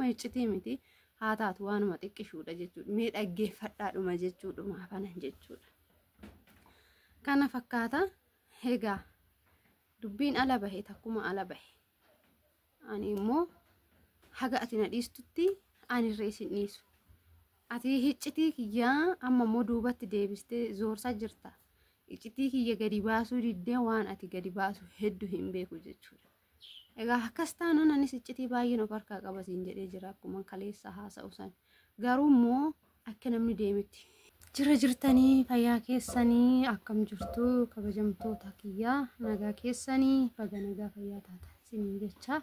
Waanuma iccitii miti haa taatu waanuma xiqqishuudha jechuudha. Mee dhaggeeffadhaadhuma jechuudhuma hafanan jechuudha. Kana fakkaata egaa dubbiin ala bahe takkuma ala bahe. Ani immoo haga ati na dhiistutti ani irra isin dhiisu. Ati hiccitii kiyyaa amma immoo duubatti deebistee zoorsaa jirta. Iccitii kiyya gadi baasuu diddee waan ati gadi baasu hedduu hin beeku jechuudha. Egaa akkas taanaan anis iccitii baay'een of harkaa qaba siin jedhee jira akkuma kaleessa haasa'u san. Garuu immoo akka namni deemetti. Jira jirtanii fayyaa keessanii akkam jirtu kabajamtoota kiyyaa nagaa keessanii baga nagaa fayyaa taatan isiniin jecha.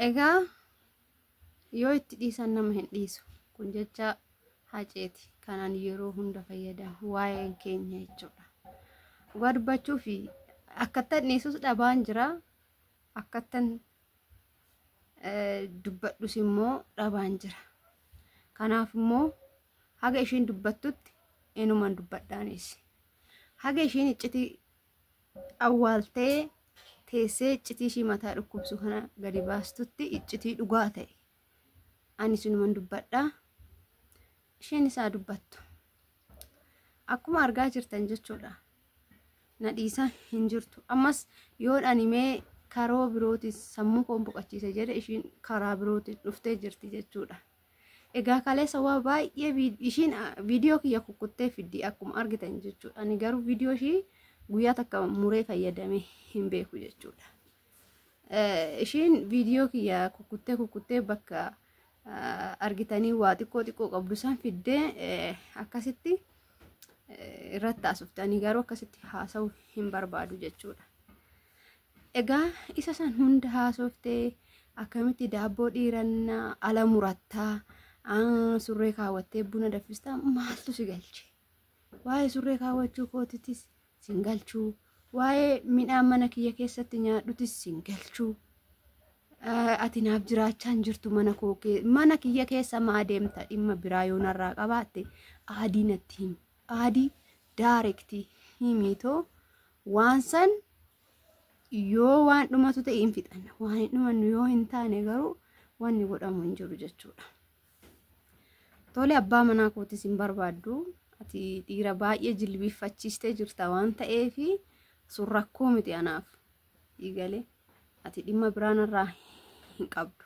Egaa yoo itti dhiisan nama hin dhiisu kun jecha Haceeti kan ani yeroo hunda fayyadamu waa'een keenya jechuudha. Dhugaa dubbachuu fi akkattan dhiisus dhabaan jira akkattan dubbadhus immoo dhabaan jira. Kanaaf immoo haga ishiin dubbattutti inuman dubbadhaanis. Haga ishiin iccitii awwaaltee teessee iccitii ishii mataa dhukkubsu kana gadi baastutti iccitii dhugaa ta'e ani sinuman dubbadha. Isheen isaa dubbattu. Akkuma argaa jirtan jechuudha. Na dhiisaa hin jirtu. Ammas yoon ani mee karoo birootiin sammuu koon boqochiise jedhe ishiin karaa birootiin dhuftee jirti jechuudha. Egaa kaleessa waa baay'ee ishiin viidiyoo kiyya kukkuttee fiddi akkuma argitan jechuudha. Ani garuu viidiyoo ishii guyyaa takka muree fayyadamee hin beeku jechuudha. Ishiin viidiyoo kiyya kukkuttee kukkuttee bakka argitanii waa xiqqoo xiqqoo qabdu san fiddee akkasitti irratti haasofte. Ani garuu akkasitti haasa'uu hin barbaadu jechuudha. Egaa isa san hunda haasoftee akkamitti daabboo dhiirannaa ala murattaa surree kaawwattee buna danfistaa maaltu si galche? Waa'ee surree kaawwachuu kootitis sin galchuu, waa'ee midhaan mana kiyya keessatti nyaadhutis sin galchuu. Ati naaf jiraachaa hin jirtu mana koo mana kiyya keessa maa deemta dhimma biraa yoo narraa qabaatte aadii natti himi. Aadii daarektii himiitoo waan san yoo waan dhumatu ta'e hin fixanna. Waan hin dhumannu yoo hin taane garuu wanni godhamu hin jiru jechuudha. Tole abbaa manaa kootis hin barbaaddu. Ati dhiira baay'ee jilbiiffachiistee jirta waan ta'eef sun rakkoo miti anaaf. Dhiigalee ati dhimma biraa narraa hin qabdu.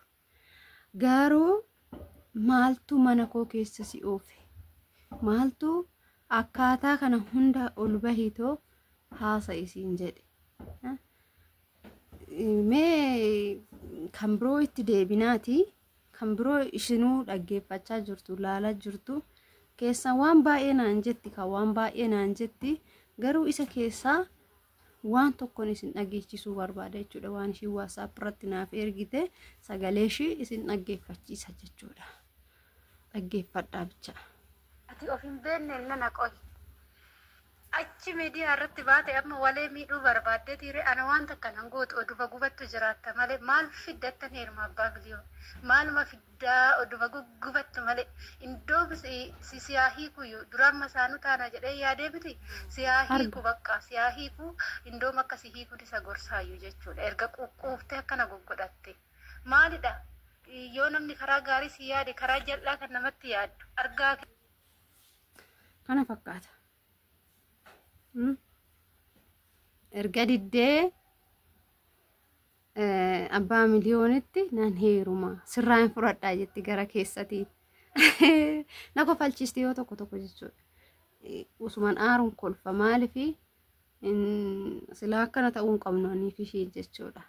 Garuu maaltu mana koo keessa si oofe? Maaltu akkaataa kana hunda ol bahitoo haasa'i siin jedhe? Mee kan biroo itti deebinaati. Kan biroo isinuu dhaggeeffachaa jirtu, laalaa jirtu. Keessaa waan baay'ee naan jetti, kan waan baay'ee naan jetti. Garuu isa keessaa waan tokkoon isin dhageechisuu barbaada jechuudha. Waan ishiin WhatsApp irratti naaf ergite sagalee ishii isin dhaggeeffachiisa jechuudha. Dhaggeeffadhaa bicha. Ati of hin beekne nana qoy. Achi miidiyaa irratti baate amma walee miidhuu barbaaddeetiire ana waan takka nan gootu oduma gubattu jiraatta malee maal fiddattan heeruma abbaa miliyoon maaluma fiddaa oduma guggubattu malee indoom si siyaa hiikuyyuu duraan masaanuu taana jedhee yaadee miti siyaa hiiku bakka siyaa hiiku indoom akka si hiikuun isa gorsaayyuu jechuudha erga quuqquuftee akkana goggodhatte maalidha yoo namni karaa gaarii si yaade karaa jal'aa kan namatti yaaddu argaa Kana fakkaata. Erga diddee abbaa miliyoonitti nan heeruma sirraa hin fudhadhaa jetti gara keessatiin. Na kofalchiisti yoo tokko tokko jechuudha. Usuman aaruun kolfa maalifi silaa akkana ta'uu hin qabnu anii fi isheen jechuudha.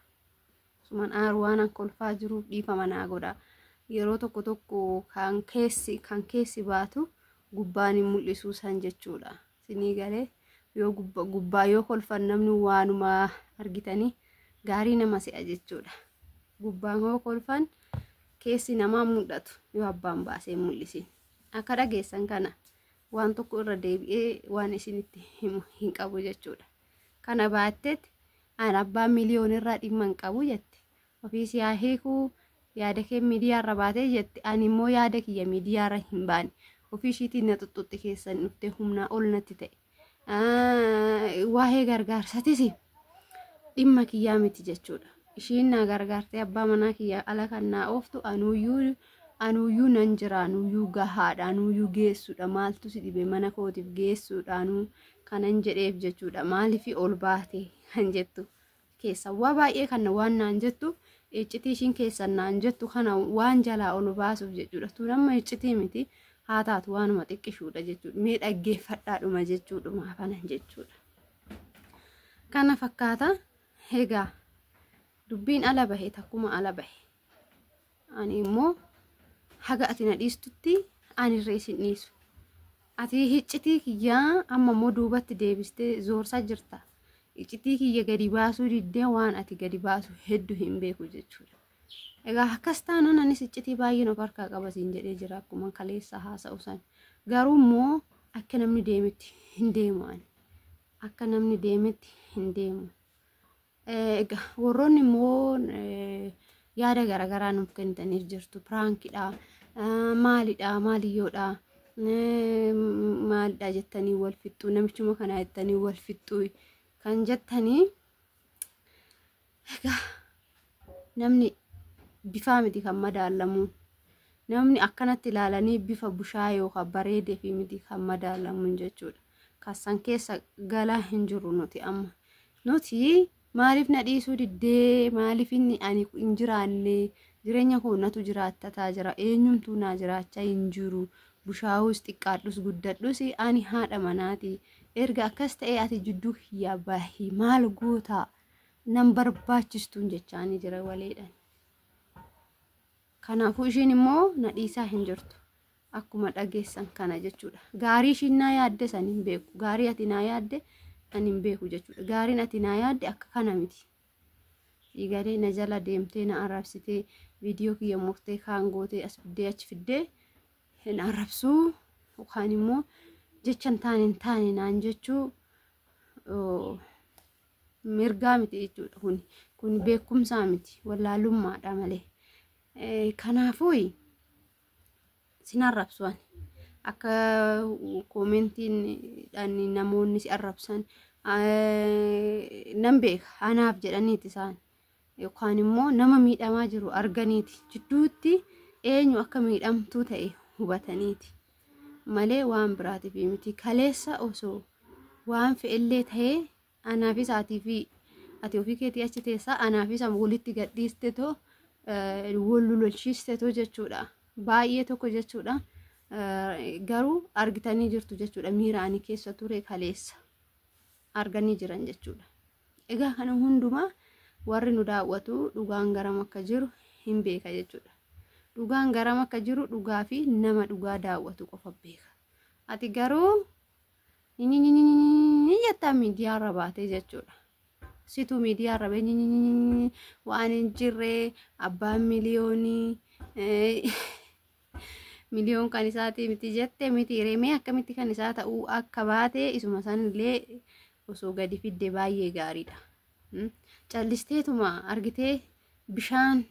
Usuman aaru waan an kolfaa jiruuf dhiifama naa godha. Yeroo tokko tokko kan keessi kan keessi baatu gubbaan hin mul'isuu san jechuudha. Sinii galee yoo gubbaa yoo kolfan namni waanuma argitanii gaarii nama se'a jechuudha. Gubbaan yoo kolfan keessi namaa mul'atu yoo abbaan baasee mul'isin. Akka dhageessan kana waan tokko irra deebi'ee waan isinitti himu hin qabu jechuudha. Kana baatteet an abbaa miliyoon irraa dhimma hin qabu jette. Ofii si haa hiikuu yaada kee miidiyaa irra baatee jette. Ani immoo yaada kiyya miidiyaa irra hin baane. Ofii ishiitiin na xuxxuxxi keessan dhuftee humnaa ol natti ta'e. Waa'ee gargaarsatis dhimma kiyyaa miti jechuudha. Ishiin na gargaartee abbaa manaa kiyya ala kan naa ooftu anuuyyuu anuuyyuu nan jira, anuuyyuu gahaadha, anuuyyuu geessuudha, maaltu si dhibe mana kootiif geessuudha anuu kanan jedheef jechuudha. Maaliif ol baate kan jettu keessa waa baay'ee kan waan naan jettu iccitii ishiin keessan naan jettu kana waan jalaa ol baasuuf jechuudha. Tun amma iccitii miti haa taatu waanuma xiqqishuudha jechuudha. Mee dhaggeeffadhaadhuma jechuudhuma kanan jechuudha. Kana fakkaata. Egaa dubbiin ala bahe takkuma ala bahe. Ani immoo haga ati na dhiistutti ani irra isin dhiisu. Ati hiccitii kiyyaa amma immoo duubatti deebistee zoorsaa jirta. Iccitii kiyya gadi baasuu diddee waan ati gadi baasu hedduu hin beeku jechuudha. Egaa akkas taanaan anis iccitii baay'een of harkaa qaba siin jedhee jira akkuma kaleessa haasa'u san. Garuu immoo akka namni deemetti hin deemu ani. Akka namni deemetti hin deemu. Egaa warroonni immoo yaada garaagaraa nuuf kennitaniif jirtu. Piraankidha, maalidha, maaliyyoodha, maalidha jettanii wal fixxuu, namichuma kana jettanii wal fixxuu kan jettanii. Egaa namni bifaa miti kan madaalamu. Namni akkanatti ilaalanii bifa bushaa yookaan bareedee fi miti kan madaalamu jechuudha. Kassan keessa galaa hin jiru nuti amma. Nuti maaliif na dhiisuu diddee, maaliif inni ani hin jiraanne, jireenya koo natu jiraattataa jira, eenyumtuu naa jiraachaa hin jiru, bushaawus xiqqaadhus guddadhus ani haadha manaati. Erga akkas ta'ee ati jidduu kiyyaa bahi, maal goota, nan barbaachistuun jechaanii jira waleedhaan. Kanaafuu ishiin immoo na dhiisaa hin jirtu. Akkuma dhageessan kana jechuudha. Gaarii ishiin naa yaadde san hin beeku. Gaarii ati naa yaadde ani hin beeku jechuudha. Gaariin ati naa yaadde akka kana miti. Siigalee na jala deemtee na arrabsitee viidiyoo kiyya murtee kaan gootee as fiddee achi fiddee hin arrabsuu yookaan immoo jecha hin taane hin taane naan jechuu mirgaa miti jechuudha. Kuni kun beekumsaa miti, wallaalummaadha malee. Kanaafuu sin arrabsu ani. Akka koomentiin namoonni si arrabsan nan beeka, anaaf jedhaniiti isaan yookaan immoo nama miidhamaa jiru arganiiti, jidduutti eenyu akka miidhamtuu ta'e hubataniiti malee waan biraatiif miti. Kaleessa osoo waan fe'ellee ta'ee anaafis atii fi ati ofii keetii achi teessaa anaafis walitti gadhiiste too wal lolchiiste too jechuudha. Baay'ee tokko jechuudha. Garuu argitanii jirtu jechuudha, miira ani keessa ture kaleessa arganii jiran jechuudha. Egaa kana hundumaa warri nu daawwatu dhugaan garam akka jiru hin beeka jechuudha. Dhugaan garam akka jiru dhugaa fi nama dhugaa daawwatu qofa beeka. Ati garuu jettaa miidiyaarra baatee jechuudha. Situu miidiyaarra bahee waan hin jirre abbaan miliyoonii miliyoon kan isaatii miti jette miti reemee akkamitti kan isaa ta'uu akka baate isuma sanillee osoo gadi fidde baay'ee gaariidha. Callisteetuma argitee bishaan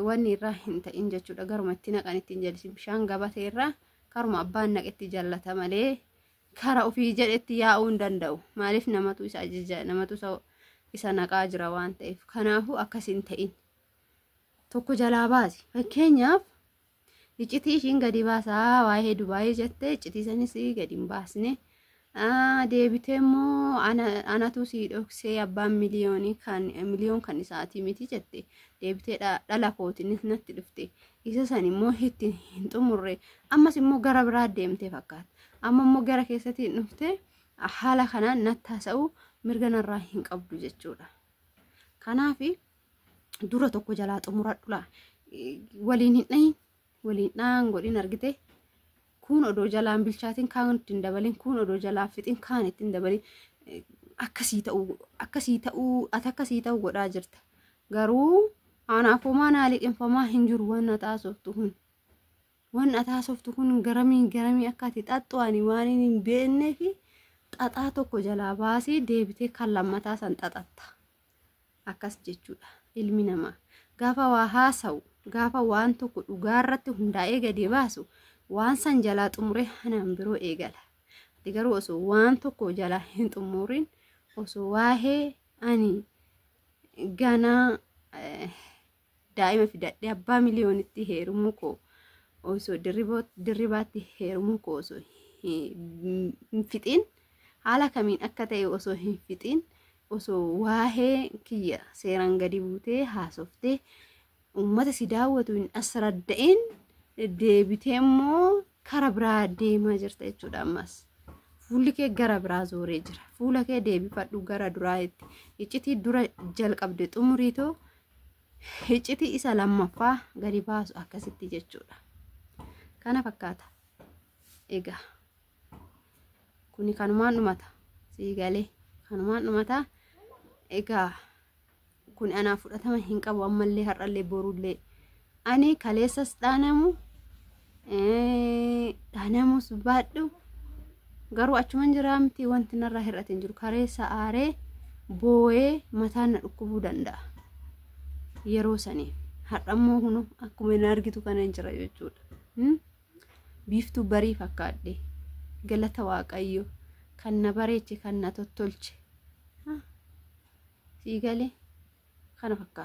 wanni irraa hin ta'in jechuudha. Garuma itti naqan ittiin jallisin bishaan gabatee irraa karuma abbaan naqetti jallata malee kara ofii jedhetti yaa'uu hin danda'u. Maaliif namatu isa ajaja, namatu isa naqaa jira waan ta'eef. Kanaafuu akkas hin ta'in. Tokko jalaa baasi. Fakkeenyaaf iccitii ishiin gadi baasaa waa'ee Dubaayii jettee iccitii sanis gadi hin baasne. Deebitee immoo anatu sii dhoksee abbaan miliyoonii kan miliyoon kan isaatii miti jette, deebitee dhala kootiinis natti dhufte, isa san immoo itti hin xumurre, ammas immoo gara biraa deemtee fakkaata. Amma immoo gara keessatti dhufte haala kanaan natti haasa'u mirga narraa hin qabdu jechuudha. Kanaaf dura tokko jalaa xumuradhu laa, waliin hin dhahin, waliin dhahan godhin argite. Kun odoo jalaan bilchaatiin kaan ittiin dabalin, kun odoo jalaa fixin kaan ittiin dabalin, akkasii ta'uu akkasii ta'uu ati akkasii ta'uu godhaa jirta. Garuu anaaf homaa naa liqinfamaa hin jiru waan ati haasoftu kun. Waan ati haasoftu kun garamii garamii akka ati xaxxu ani waan hin beeknee fi xaxaa tokko jalaa baasii deebitee kan lammataa san xaxatta. Akkas jechuudha ilmi namaa. Gaafa waa haasa'u, gaafa waan tokko dhugaarratti hundaa'ee gadi baasu, waan san jalaa xumuree hanaan biroo eegala. Ati garuu osoo waan tokko jalaa hin xumurin, osoo waa'ee ani Ganaa daa'ima fidadhee abbaa miliyoonitti heerumuu koo osoo Dirribaatti heerumuu koo osoo hin fixin, haala kamiin akka ta'e osoo hin fixin, osoo waa'ee kiyya seeraan gadi buutee haasoftee uummata si daawwatu hin asradda'in, deebitee immoo kara biraa deemaa jirta jechuudha ammas. Fuulli kee gara biraa zooree jira. Fuula kee deebifadhu gara duraatti. Iccitii dura jalqabde xumuriitoo iccitii isa lammaffaa gadi baasu akkasitti jechuudha. Kana fakkaata. Egaa kuni kanumaan dhumata. Sii galee kanumaan dhumata. Egaa kun anaaf fudhatama hin qabu ammallee, har'allee, borullee. Ani kaleessas dhaanamu dhaanamus baadhu garuu achuman jiraa miti, wanti narraa hir'ate hin jiru. Kareessa aaree boo'ee mataan na dhukkubuu danda'a yeroo saniif. Har'ammoo kunu akkuma hin argitu kana hin jira jechuudha. Biiftuu barii fakkaadhe, galata Waaqayyo kan na bareeche, kan na tottolche. Sii galee, kana fakkaata.